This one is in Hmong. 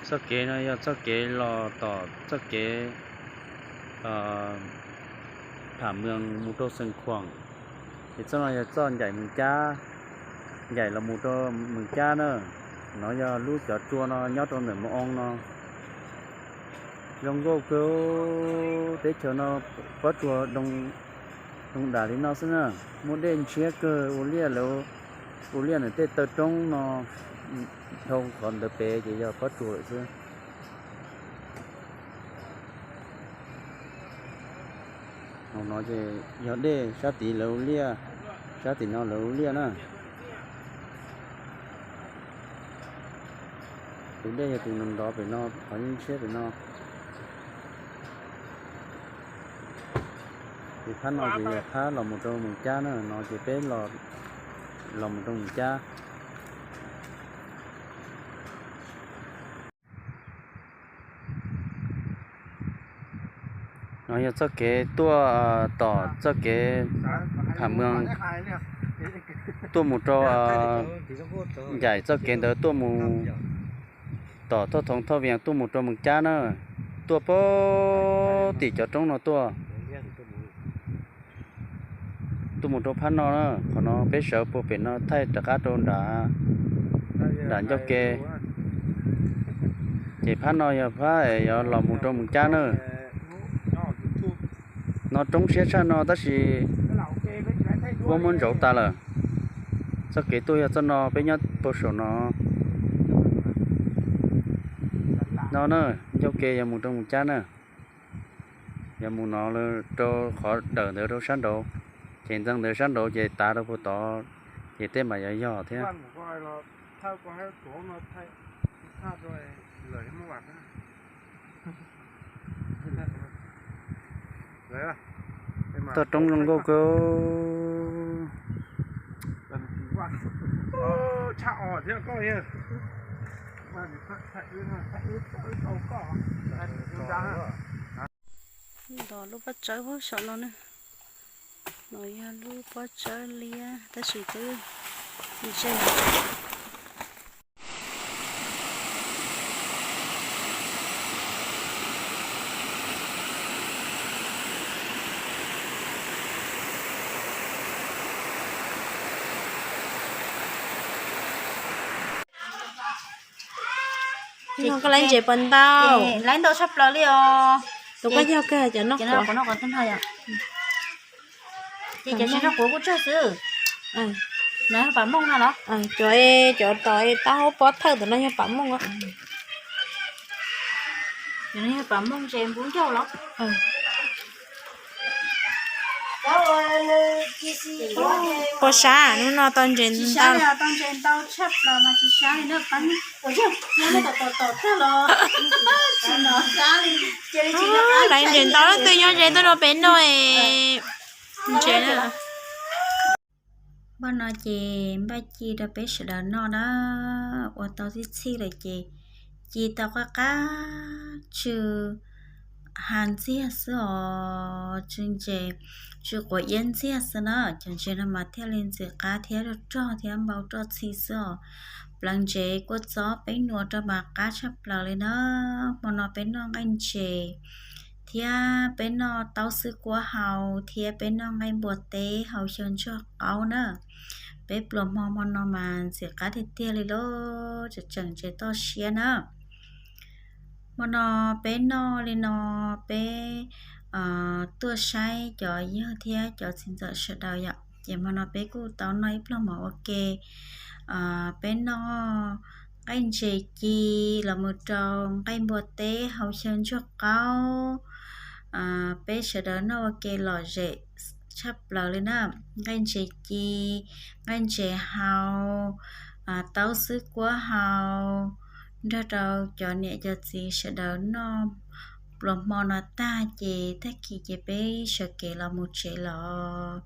Txoj kev no yog txoj kev los tom txoj kev Pham Mees mus rau Xeev Khuam, ces txoj no yog txoj ncaim Mees Cab, ncaim los mus rau Mees Cab na. No yog lub cov tsua no nyob rau ntawm Moo Oo no. Zoo nkauj kawg, teb chaws no pob tsuas doo dam li no xwb na. Muaj dej ntshiab kawg, ua liaj lawv, ua liaj ntawm tej taw roob no, dhau qhov ntawd pem ces yog pob tsuas lawm xwb. Hauv no ces yog dej, sab tid lawv ua liaj, sab tim no lawv ua liaj na. Tus dej yog tus nrov nrov pem no, qhov yeej ntshiab pem no. Ces phab no ces yog phab los mus rau Mees Cab na, no ces peb los mus rau Mees Cab. No yog txoj kev tuaj tom txoj kev Pham Mees, tuaj mus rau, ncaim txoj kev ntawd tuaj mus tom Thoj Thoov Thoj Vias tuaj mus rau Mees Cab na. Tuaj pem tim cov roob no tuaj, tuaj mus rau phab no na. Qhov no peb sawv puag pem no thaij rov qab rau nram ncauj ke. Ces phab no yog phab es yuav los mus rau Mees Cab na. No roob siab tshaj no tab sis huab muab ntsauv tas lawm. Txoj kev tuaj yog txoj no, peb nyob puag saum no. No na, ncauj ke yuav mus rau Mees Cab na. Yuav mus no rau qhov dawm ntawd rau sab nraud, ces ntxeev ntawd sab nraud ces tav rau puag tod, ces tej mam yuav yog thiab. Toj roob zoo nkauj kawg. Ntos lub pob tsawb puag saum no na. No yog lub pob tsawb liab tab sis twb ntse. Koj laiv ntses puas ntau? Laiv ntau tshaj plaws li os. Tus koj yog kawg cov no. Ces cov tsis noj quav kuj tsawg xwb. Cov, cov tom taub hau pob thawj tom no yog pam mooj. Yog pam mooj ntses npub ncauj los? Puas sab, hnub no tau ntses ntau. Laiv ntses ntau leej twg nyob ze tuaj rau pem no es ntses na. Npaj no ces npaj ci rau peb sawv daws noj na. Ua tau tib txhij lawm ces ci tau qab qab tsw ha ntxiag xwb os, tsw ntses, tsw quav iab ntxiag xwb na. Cov ntses no mas thiaj li ntxim qab thiab rog rog thiab npau roj txhi xwb os. Plawv ntses kua txob peb nua rau mas qab tshaj plaws li na. Hmo no peb noj nqaij ntses thiab peb noj taub xwb kuab hau thiab peb noj nqaij npua teb hau xyaw ntsuag qaub na. Peb pluas hmo hmo no mas ntxim qab tiag tiag li lauj, tseem tseem ntses toj siab na. Hmo no peb noj li no, peb tuaj saib cov yawg thiab cov txiv ntxawm sawv daws yom. Ces hmo no peb kuj tau noj ib pluag mov ua ke. Peb noj nqaij ntses ci los mus rau nqaij npua teb hau xyaw ntsuag qaub. Peb sawv daws noj ua ke lom zem tshaj plaws li na. Nqaij ntses ci, nqaij ntses hau, taub xwb kuab hau, nrog rau cov niam cov txiv sawv daws noj pluas hmo no tag ces tag kis ces peb sawv kev los mus tsev los.